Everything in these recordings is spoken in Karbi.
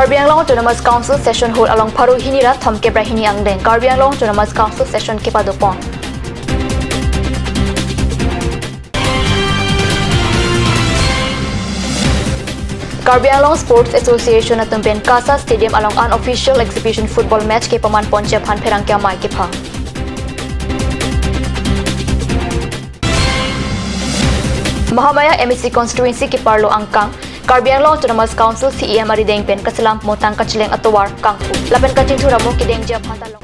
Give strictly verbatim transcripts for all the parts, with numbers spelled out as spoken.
Karbi Anglong Autonomous Council Session Hall along pharo hini ra thomkep ra hini angdeng Karbi Anglong Autonomous Council Session kepadopon. Karbi Anglong Sports Association atum pen KASA Stadium along unofficial exhibition football match kepaman ponji aphan pherangke amei kepha. Mahamaya M A C constituency keparlo angkang Karbi Anglong Autonomous Council C E M arideng pen kachelam motang kacheleng atovar kangpu lapen kachingthur amo kedengji aphan ta long.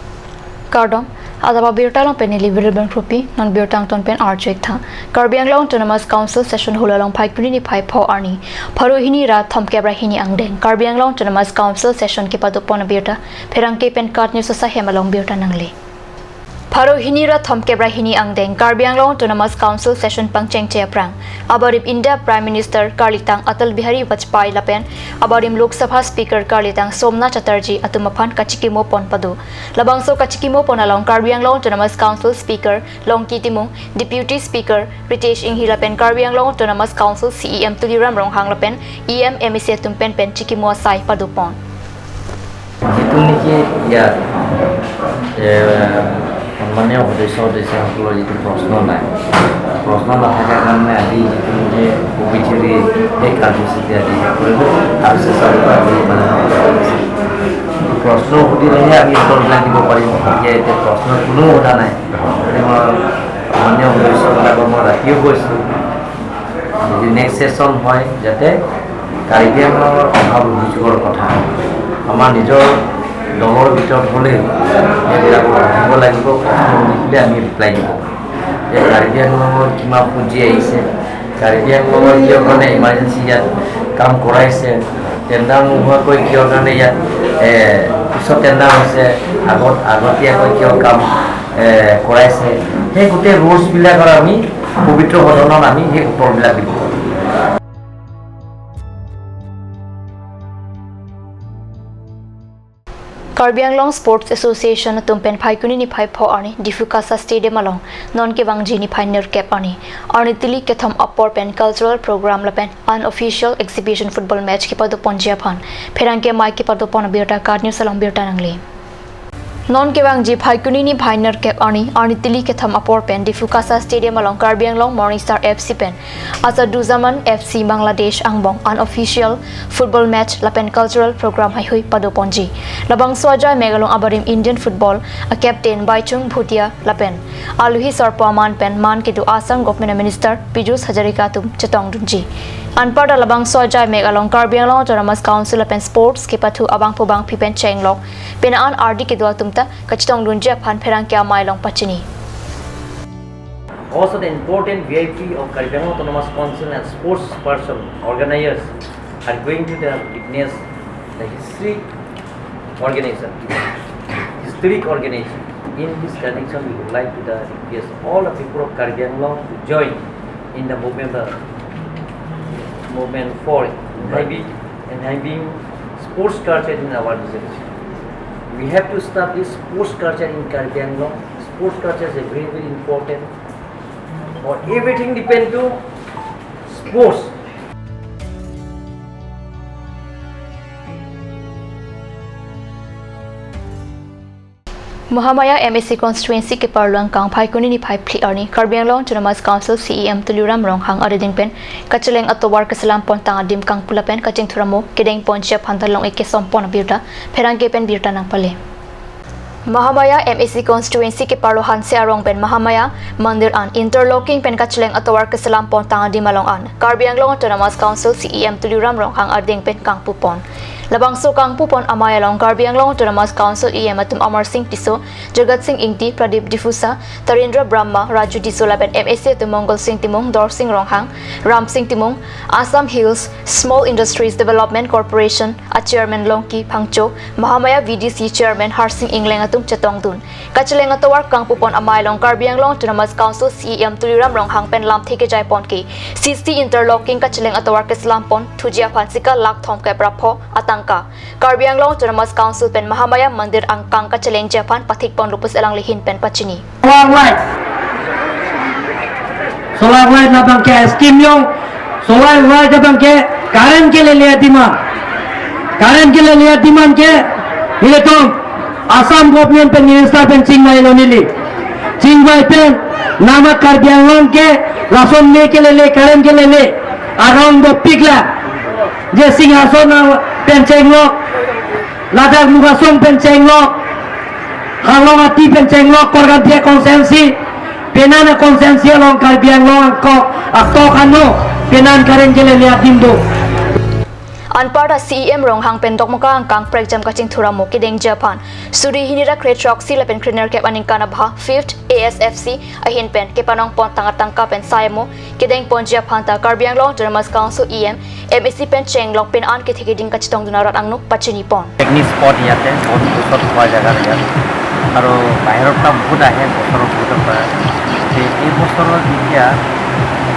Kardom, adap abirta along pen neli Viral Bangkrupi, non birta angton pen arju-ik tha. Karbi Anglong Autonomous Council Session Hall along Phaikuni niphai pho arni pharo hini ra thomkep ra hini angdeng Karbi Anglong Autonomous Council Session kepadopon abirta pherangke pen KAT News asahem along birta nangle. Pharo hini ra thomkep ra hini angdeng Karbi Anglong Autonomous Council Session pangchengche aphrang abarim India Prime Minister karlitang Atal Bihari Vajpayee lapen abarim Lok Sabha Speaker karlitang Somnath Chatterjee atum aphan kachikimo pon pado. Labangso kachikimo pon along Karbi Anglong Autonomous Council Speaker Longki Timung, Deputy Speaker Ritesh Enghi lapen Karbi Anglong Autonomous Council C E M Tuliram Ronghang lapen E M, M A C atum pen pen chikimo asai padopon. যিটো নেকি ইয়াত, এ, সন্মানীয় সদস্য সদস্যসকলৰ যিটো প্ৰশ্ন নাই, প্ৰশ্ন নাথাকাৰ কাৰণে আজি যিটো নেকি পবিত্ৰী এই কাৰ্যসূচী আজি কৰিব, আৰু স্বেচ্ছাসেৱক আজি মানে প্ৰশ্ন সুধিলেহে আমি উত্তৰবিলাক দিব পাৰিম। এতিয়া, এতিয়া প্ৰশ্ন কোনো সোধা নাই। গতিকে মই সন্মানীয় সদস্যবিলাকক মই ৰাতিও কৈছোঁ, যদি নেক্সট ছেছন হয়, যাতে কাৰ্বি আংলঙৰ অভাৱ অভিযোগৰ কথা আমাৰ নিজৰ দলৰ ভিতৰত হ'লেও সেইবিলাক ৰাখিব লাগিব, কথা নুশুনিলে আমি ৰিপ্লাই দিব। যে কাৰ্বি আংলঙৰ কিমান পুঁজি আহিছে, কাৰ্বি আংলঙৰ কিয় কাৰণে ইমাৰ্জেঞ্চি ইয়াত কাম কৰাইছে, টেণ্ডাৰ নোহোৱাকৈ কিয় কাৰণে ইয়াত, এ, পিছত টেণ্ডাৰ হৈছে, আগত, আগতীয়াকৈ কিয় কাম, এ, কৰাইছে, সেই গোটেই ৰুলছবিলাকৰ আমি পবিত্ৰ সদনত আমি সেই উত্তৰবিলাক দিব। Karbi Anglong Sports Association atum pen Phaikuni niphai pho arni Diphu KASA Stadium along non kevangji niphai nerkep arni arni tili kethom apor pen cultural program lapen unofficial exhibition football match kepadoponji aphan pherangke amei kepadopon abirta KAT News along birta nangle. Non kevangji Phaikuni niphai nerkep arni arni tili kethom apor pen Diphu KASA Stadium along Karbi Anglong Morning Star F C pen Asaduzzaman F C Bangladesh angbong unofficial football match lapen cultural program heihui padoponji. Labangso ajai mek along abarim Indian football a captain Baichung Bhutia lapen aluhi sarpo aman pen man kedo Assam Government Minister Pijush Hazarika atum chetongdunji. Anparta labangso ajai mek along Karbi Anglong Autonomous Council lapen sports kepathu abangphu bangphi pen chenglok pena an ardi kedo atum ta kachetongdunji aphan pherangke amei along pachini. Also, the important V I P of Karbi Anglong Autonomous Council and sports person, organizers are going to the witness the history organization, historic organization. In this connection, we would like to the request all the people of Karbi Anglong to join in the movement, uh, movement for enhancing, enhancing sports culture in our reservation. We have to establish sports culture in Karbi Anglong. Sports culture is a very, very important. Or everything depend to sports. Mahamaya M A C constituency keparlo angkang Phaikuni niphai phli arni Karbi Anglong Autonomous Council C E M Tuliram Ronghang arideng pen kacheleng atovar keselam pontang adim kangpu lapen kachingthur amo kedengponji aphan ta long-ik kesompon abirta pherangke pen birta nangpale. Mahamaya M A C constituency keparlo Hanse arong pen Mahamaya Mandir an interlocking pen kacheleng atovar keselam pontang adim along an Karbi Anglong Autonomous Council C E M Tuliram Ronghang arideng pen kangpupon. Labangso kangpupon amei along Karbi Anglong Autonomous Council E M atum Amarsing Tisso, Jagatsing Ingti, Pradip Diphusa, Tarendra Brahma, Raju Tisso lapen M A C atum Mongolsing Timung, Dorsing Ronghang, Ramsing Timung, Assam Hills Small Industries Development Corporation a Chairman Longki Phangcho, Mahamaya V D C Chairman Harsing Engleng atum chetongdun. Kacheleng atovar kangpupon amei along Karbi Anglong Autonomous Council C E M Tuliram Ronghang pen lamthe kejaipon ke C C interlocking kacheleng atovar keselam pon thuji aphan sika lakh thomkep ra pho atangka Karbi Anglong Autonomous Council pen Mahamaya Mandir angkang kachelengji aphan pathikponlo pusi alangli ahin pen pachini. Solar light. Solar light labang ke scheme jong. Solar light labang ke current kelele adim an. Current kelele adim an ke, ilitum Assam government pen minister pen chingvailo neli. Chingvai pen, nama Karbi Anglong ke, lason me kelele, current kelele, arong dopik la. Je Singhason pen chenglok, ladak Mukhasung pen chenglok, Halongati pen chenglok, Korkanthi constituency, penang constituency along Karbi Anglong angkok, atok ano, penang current kelele adim do. Anparta C E M Ronghang pen Dokmoka angkang prekjam kachingthur amo kedengji aphan suri hini ra kre-throksi lapen krenerkep aningkan abha fifth A S F C ahin pen kepanong pon tang atangka pen sai amo kedeng ponji aphan ta Karbi Anglong Autonomous Council E M, M A C pen chenglok pen an kethe keding kachetongdun arat angno pachini pon. Picnic spot ইয়াতে বহুত বছৰ থোৱা জেগা ইয়াত আৰু বাহিৰৰ পৰা বহুত আহে বছৰৰ বহুতৰ পৰা। এই এই বছৰৰ যেতিয়া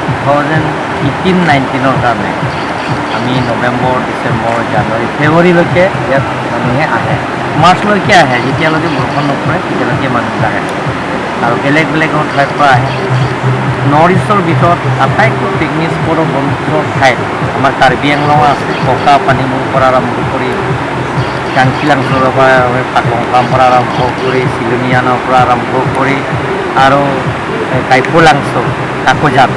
টু থাউজেণ্ড এইটিন নাইনটিনৰ কাৰণে আমি নৱেম্বৰ, ডিচেম্বৰ, জানুৱাৰী, ফেব্ৰুৱাৰীলৈকে ইয়াত মানুহে আহে। মাৰ্চলৈকে আহে, যেতিয়ালৈকে বৰষুণ নপৰে তেতিয়ালৈকে মানুহ আহে আৰু বেলেগ বেলেগ ঠাইৰ পৰা আহে। নৰ্থ ইষ্টৰ ভিতৰত আটাইতকৈ পিকনিক স্পটৰ বন্ধুত্বৰ ঠাই আমাৰ কাৰ্বি আংলং আছে। ককা পানীমূৰ পৰা আৰম্ভ কৰি কাংখিলাংচৰৰ পৰা, পাকলংকাম পৰা আৰম্ভ কৰি চিলনীয়ানৰ পৰা আৰম্ভ কৰি আৰু এই কাইপুলাংচ, কাকোজান,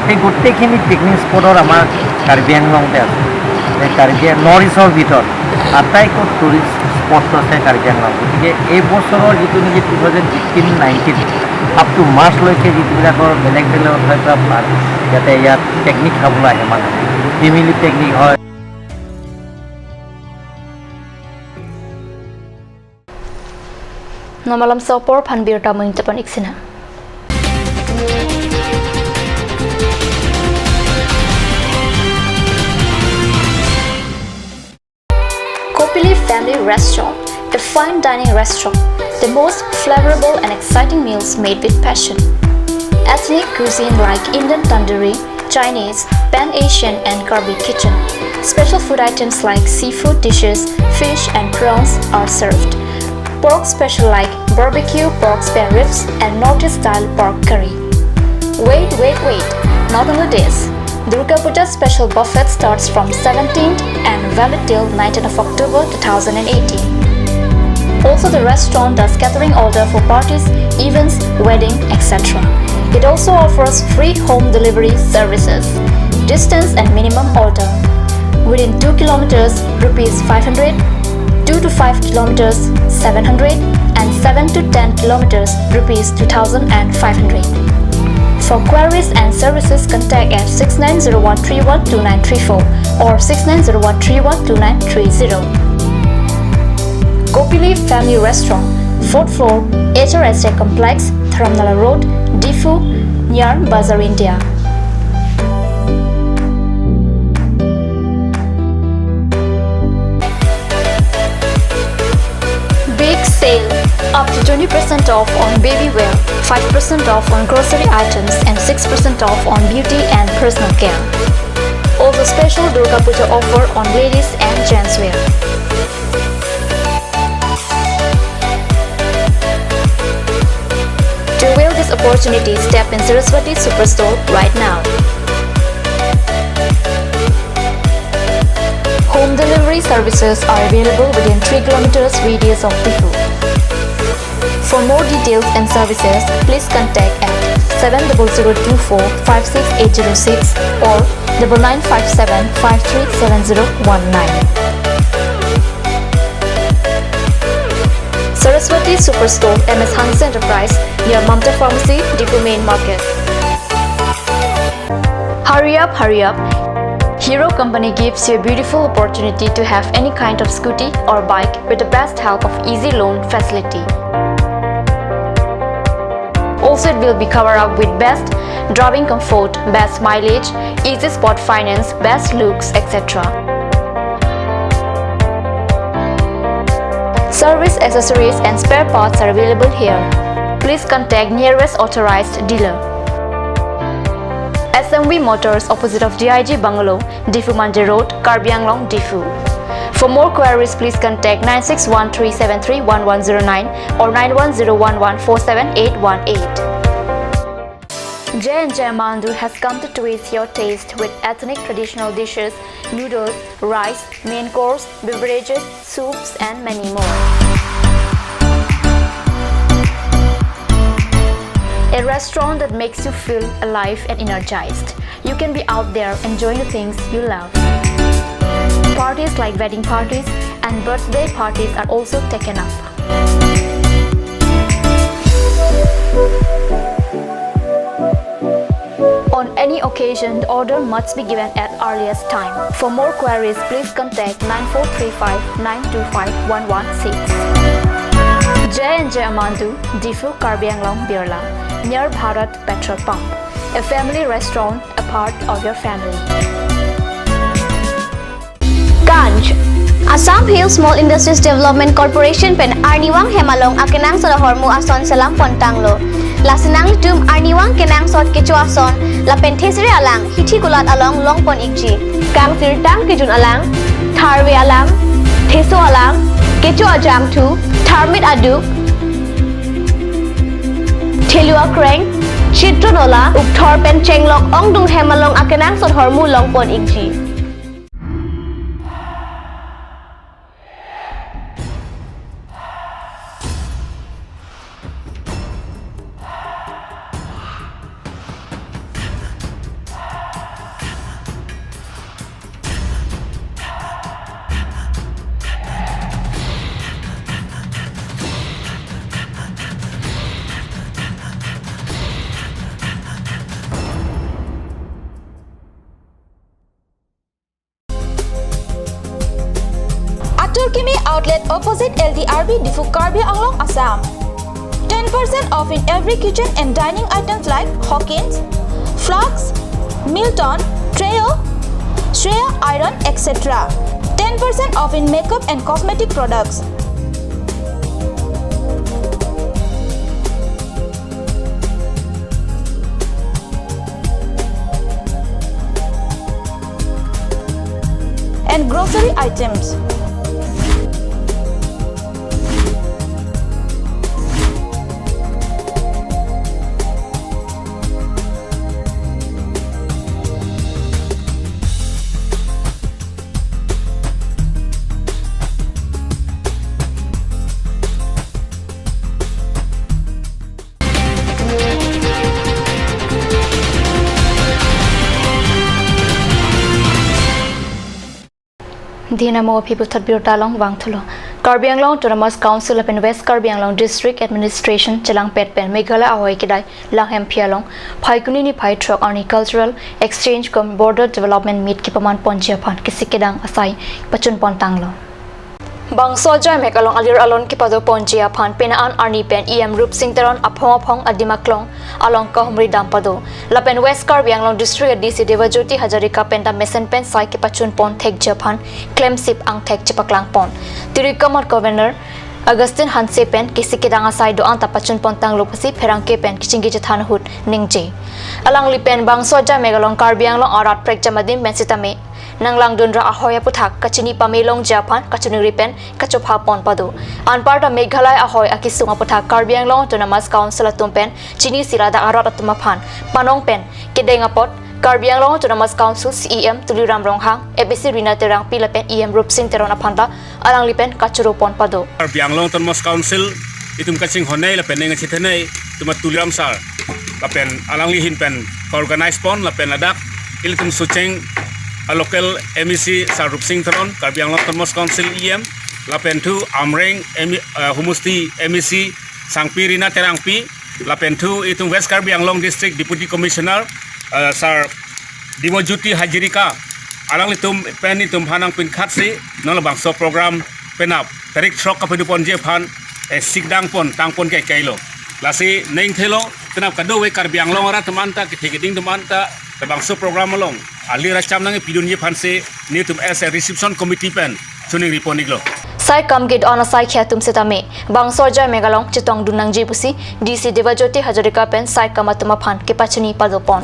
এই গোটেইখিনি পিকনিক স্পটৰ আমাৰ কাৰ্বি আংলঙতে আছে। এই কাৰ্বি নৰ্থ ইষ্টৰ ভিতৰত আটাইতকৈ টুৰিষ্ট স্পটটো আছে কাৰ্বি আংলং। গতিকে এই বছৰৰ যিটো নেকি two thousand eighteen nineteen up to মাৰ্চলৈকে যিবিলাকৰ বেলেগ বেলেগ ঠাইৰ পৰা ইয়াতে ইয়াত পিকনিক খাবলৈ আহে মানুহ, ফেমিলি পিকনিক হয়। Nonmalom sopor phan birta mung tepan iksina. Kopili Family Restaurant, a fine dining restaurant, the most flavorable and exciting meals made with passion. Ethnic cuisine like Indian tandoori, Chinese, Pan-Asian and Karbi kitchen. Special food items like seafood dishes, fish and prawns are served. Pork special like barbecue pork spare ribs and North East style pork curry. Wait, wait, wait! Not only this, Durga Puja special buffet starts from seventeenth and valid till nineteenth of October two thousand eighteen. Also, the restaurant does catering order for parties, events, wedding, et cetera. It also offers free home delivery services. Distance and minimum order: within two kilometers, rupees five hundred, two to five kilometers, seven hundred, and seven to ten kilometers, rupees two thousand and five hundred. For queries and services, contact at six nine zero one three one two nine three four or six nine zero one three one two nine three zero. Kopili Family Restaurant, fourth floor, H R S A Complex, Dharamnala Road, Diphu, near Bazar India. Big sale! Up to twenty percent off on baby wear, five percent off on grocery items, and six percent off on beauty and personal care. Also, special Durga Puja offer on ladies and gents wear. To avail this opportunity, step in Saraswati Superstore right now. Home delivery services are available within three kilometers radius of Diphu. For more details and services, please contact at seven double zero two four five six eight zero six or double nine five seven five three seven zero one nine. Saraswati Superstore, M S Hanse Enterprise, near Mamta Pharmacy, Diphu Main Market. Hurry up, hurry up! Hero Company gives you a beautiful opportunity to have any kind of scooty or bike with the best help of easy loan facility. Also, it will be covered up with best driving comfort, best mileage, easy spot finance, best looks, et cetera. Service accessories and spare parts are available here. Please contact nearest authorized dealer. S M V Motors, opposite of D I G Bungalow, Diphu Manja Road, Karbi Anglong, Diphu. For more queries, please contact nine six one three seven three one one zero nine or nine one zero one one four seven eight one eight. J and J Mandu has come to twist your taste with ethnic traditional dishes, noodles, rice, main course, beverages, soups, and many more. A restaurant that makes you feel alive and energized. You can be out there enjoying the things you love. Parties like wedding parties and birthday parties are also taken up. On any occasion, the order must be given at earliest time. For more queries, please contact nine four three five nine two five one one six. J and J Mandu, Diphu, Karbi Anglong, Birla, near Bharat Petrol Pump. A family restaurant, a part of your family. Ganj. Assam Hill Small Industries Development Corporation pen arnivang hem along akenangsot ahormu ason selam pon tanglo. Lasi nanglitum arnivang kenangsot kecho ason lapen thesere alang hithi kulat along long pon ikji. Kangsirtang kejun alang, tharve alang, theso alang, kecho ajangthu, tharmit aduk, thelu akreng, chitron ola, ukthor pen chenglok ongdung hem along akenangsot ahormu long pon ikji. Atur Kimi Outlet, opposite L D R B, Diphu, Karbi Anglong, Assam. Ten percent off in every kitchen and dining items like Hawkins, Flux, Milton, Treo, Shreya Iron, et cetera. Ten percent off in makeup and cosmetic products. And grocery items. Dina mo aphi puthot birta along vangthulo. Karbi Anglong Autonomous Council lapen West Karbi Anglong District Administration chelangpet pen Meghalaya ahoi kedai Langhemphi along Phaikuni niphai throk arni Cultural Exchange cum Border Development Meet kepaman ponji aphan kisi kedang asai pachun pon tanglo. Bangso ajaimek along alir alon kepado ponji aphan pena an arni pen E M Rupsing Teron aphong aphong adim aklong along kahumri dam pado. Lapen West Karbi Anglong District D C Debajyoti Hazarika pen ta mesen pen sai kepachun pon thekji aphan klemsip angthek chepaklang pon. Turi kamat Governor Augustine Hanse pen kisi kedang asai do-an ta pachun pon tanglo pusi pherangke pen kachingki chethan ahut ningje. Alangli pen bangso ajaimek along Karbi Anglong arat prekjam adim pen sitame nanglangdun ra ahoi aputhak kachini pame longji aphan kachiningri pen kachopha pon pado. Anparta Meghalaya ahoi akesung aputhak Karbi Anglong Autonomous Council atum pen chinisi ladak arat atum aphan panong pen kedeng apot Karbi Anglong Autonomous Council C E M Tuliram Ronghang, M A C Rina Terangpi lapen E M Rupsing Teron aphan ta alangli pen kachoro pon pado. Karbi Anglong Autonomous Council itum kachinghon nei lapen neng chethenei atum Tuliram sir lapen alangli ahin pen organize pon lapen ladak ilitum Socheng a local M A C sir Rupsing Teron, Karbi Anglong Autonomous Council E M, lapen thu Amreng M-, eh, Homosti M A C Sangpi Rina Terangpi, lapen thu itum West Karbi Anglong District Deputy Commissioner, eh, sir Dibojyoti Hazarika, alanglitum pen itum aphan nangpinkhat si non labangso program penap tarik throk kapadu ponji aphan, eh, sikdang pon tang pon ke kailo. Lasi neng thelo penap kadokave Karbi Anglong arat atum anta kethe keding atum anta labangso program along alir acham nangpidunji aphan si netum as a reception committee pen chiningri pon iklo. Sai kam kedo-an asai khei atum sitame bangso ajaimek along chetongdun nangji pusi D C Debajyoti Hazarika pen sai kam atum aphan kepachini pado pon.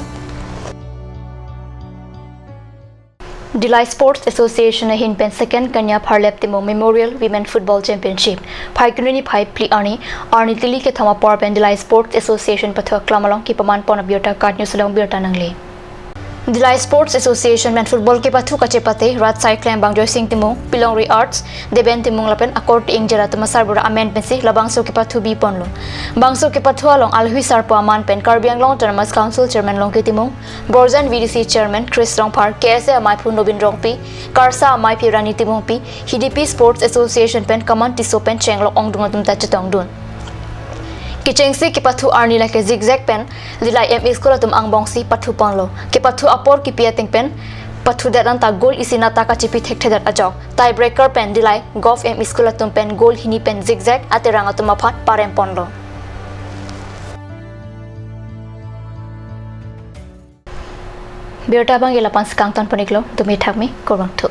Dillai Sports Association ahin pen Second Kanya Pharlep Timung Memorial Women Football Championship, Phaikuni niphai phli arni, arni tili kethom apor pen Dillai Sports Association pathu aklam along kepaman pon abirta KAT News along birta nangle. Dillai Sports Association pen football kepathu kachepate rat asai klembang Joysing Timung, Pilongri Arts, Deben Timung lapen akorte ingjir atum asarbura amen pensi labangso kepathu bi ponlo. Bangso kepathu along alhui sarpo aman pen Karbi Anglong Autonomous Council Chairman Longki Timung, Borjan V D C Chairman Chris Rongphar, K S A amaiphu Nobin Rongpi, KARSA amaiphi Rani Timungpi, Hidipi Sports Association pen Kaman Tisso pen chenglok ongdung atum ta chetongdun. Kechengsi kepathu arni lake zigzag pen Dillai M E School atum angbongsi pathu ponlo. Kepathu apor kipi ateng pen pathudet anta goal isi nata kachipi thekthedet ajok, tiebreaker pen Dillai Govt M E School atum pen goal hini pen zigzag aterang atum aphan parem ponlo. Birta abang ila pensi kangton pon-iklo, dumi thakmi, kurvangthu.